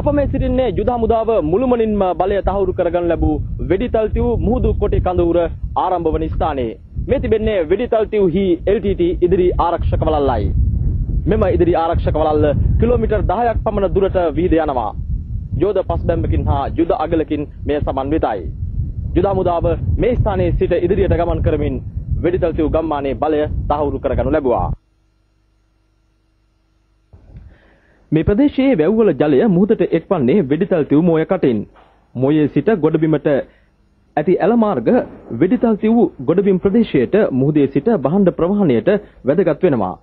අප මේ සිටින්නේ යුද හමුදාව මුළුමනින්ම බලය තහවුරු කරගනු ලැබූ වෙඩිතල්තිව් මුහුදු කොටි කඳවුර ආරම්භ වන ස්ථානයේ. මේ තිබෙන්නේ වෙඩිතල්තිව්හි LTT ඉදිරි ආරක්ෂක වලල්ලයි. මෙම ඉදිරි ආරක්ෂක වලල්ල කිලෝමීටර් 10ක් පමණ දුරට විහිද යනවා. යෝධ පස්බැම්මකින් හා යුද අගලකින් මෙය සමන්විතයි. යුද හමුදාව මේ ස්ථානයේ සිට ඉදිරියට ගමන් කරමින් වෙඩිතල්තිව් ගම්මානයේ බලය තහවුරු කරගනු ලැබුවා. මේ ප්‍රදේශයේ වැව්වල ජලය මුහුදට එක්වන්නේ වෙඩිතල්තිව් මෝය කටින්. මොයේ සිට ගොඩබිමට ඇති ඇල මාර්ග වෙඩිතල්තිව් ගොඩබිම් ප්‍රදේශයට මුහුදේ සිට භාණ්ඩ ප්‍රවාහනයට වැදගත් වෙනවා.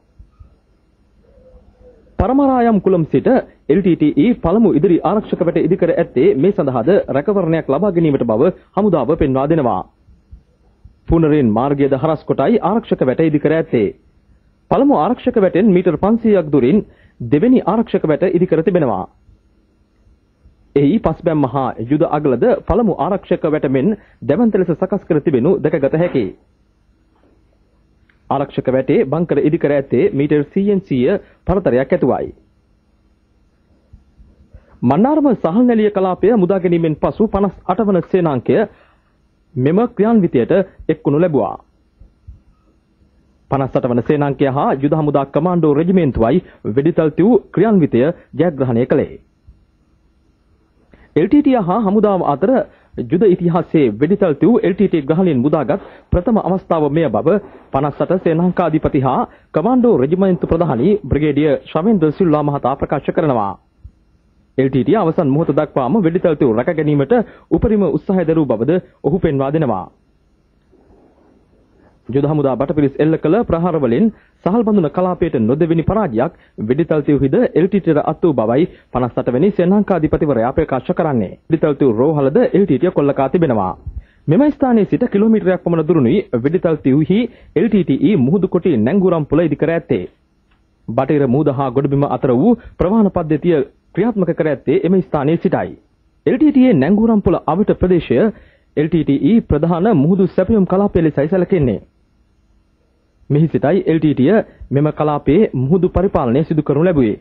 පරමරායම් කුලම් සිට LTTE පළමු ඉදිරි ආරක්ෂක වැට ඉදිකර ඇත්තේ මේ සඳහාද රැකවරණයක් ලබා ගැනීමට බව හමුදාව පෙන්වා දෙනවා. පුනරෙන් මාර්ගයද හරස් කොටයි ආරක්ෂක වැට ඉදිකර ඇත්තේ. පළමු ආරක්ෂක වැටෙන් මීටර් 500ක් දුරින් දෙවෙනි ආරක්ෂක වැට ඉදිකර තිබෙනවා. එහි පස්බැම්ම හා යුද අගලද පළමු ආරක්ෂක වැට මෙන් දැවැන්ත ලෙස සකස් කර තිබෙනු දැකගත හැකියි. ආරක්ෂක වැටේ බංකර ඉදිකර ඇත්තේ මීටර් 100න් 100 පරතරයක් ඇතුවයි. මන්නාරම සහල්නැලිය කලාපය මුදා ගැනීමෙන් පසු 58 වන සේනාංකය මෙම ක්‍රියාන්විතයට එක්වනු ලැබුවා. 58 වන සේනාංකය හා යුද හමුදා කමාන්ඩෝ රෙජිමේන්තුවයි වෙඩිතල්තිව් ක්‍රියාන්විතය ජයග්‍රහණය කළේ. LTT හා හමුදාව අතර යුද ඉතිහාසයේ වෙඩිතල්තිව් LTT ග්‍රහණයෙන් මුදාගත් ප්‍රථම අවස්ථාව මෙය බව 58 සේනාංකාධිපති හා කමාන්ඩෝ රෙජිමේන්තු ප්‍රධානී බ්‍රිගේඩියර් ශවේන්ද්‍ර සිල්වා මහතා ප්‍රකාශ කරනවා. LTT අවසන් මොහොත දක්වාම වෙඩිතල්තිව් රැක ගැනීමට උපරිම උත්සාහය දැරූ බවද ඔහු පෙන්වා දෙනවා. යුද හමුදා බටපිරිස් එල්ල කළ ප්‍රහාර වලින් සහල් බඳුන කලාපයට නොදෙවෙනි පරාජයක් වෙඩිතල්තිව්හිද LTTට අත් වූ බවයි 58 වෙනි සේනාංකාධිපතිවරයා ප්‍රකාශ කරන්නේ. වෙඩිතල්තිව් රෝහලද LTT කොල්ලකා තිබෙනවා. මෙම ස්ථානයේ සිට කිලෝමීටරයක් පමණ දුරුනුයි වෙඩිතල්තිව්හි LTTE මුහුදු කොටි නැංගුරම් පුල ඉදිකර ඇත්තේ. බටහිර මුහුද හා ගොඩබිම අතර වූ ප්‍රවාහන පද්ධතිය ක්‍රියාත්මක කර ඇත්තේ එම ස්ථානයේ සිටයි. LTTE නැංගුරම් පුල අවට ප්‍රදේශය LTTE ප්‍රධාන මුහුදු සැපයුම් කලාපය ලෙසයි සැලකෙන්නේ. මෙහි සිටයි LTTE මෙම කලාපයේ මුහුදු පරිපාලනය සිදු කරනු ලැබුවේ.